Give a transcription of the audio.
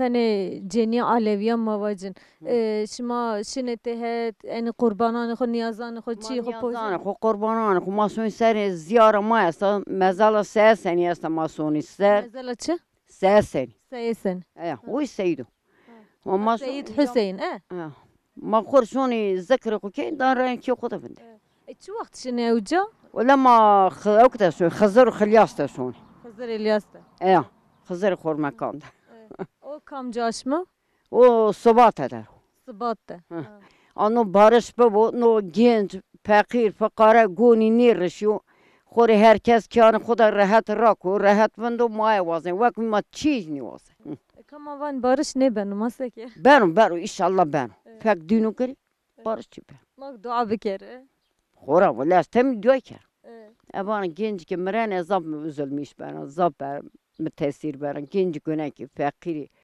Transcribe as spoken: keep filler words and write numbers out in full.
Tenê cenîya Alevîya ma vacin. E, şima şinê têhet, enê qurbananê xo, nîyazanê xo, çîyê xo pojê? Nîyazanê xo, qurbananê xo, ma sonî serê zîyara ma esta, mezala seye senî esta ma sonî ser. Mezala çi? Seye senî. Seye senî. E, oy Seyîd o. Ma, ma Seyîd Huseyîn, e? E. Ma xo rê şonî zikrê xo kên, dan reyên kê xo de vindê. E, çi wext şinê ewca? Wele ma xi-, ewk de şonî, Xizir û Xilyas de şonî. Xizir Îlyas de. E, Xizirê Xormekan de. E. O kamca aşma? O Sibate der o. Sibate. Hı. Ha. A no bariş bibo, no genc, feqîr, fiqare gonî nêrişîyo. Xo rê her kes kîyanê xo de rehet rako, rehet vindo, ma ê wazên. Wek ma çî nêwazên. Hı. E, ka ma van bariş nêbeno, ma se ke? Beno, beno, înşallah beno. Evet. Fek dîno girî, bariş çî beno. Ma dua bikerê. Xora, wele ez temî dua ker. Evet. E vana gencî ke mirenê, ez zaf mi zulmîş bena, zaf be-, mi tesîr bena. Gencî gunekî, feqîrî,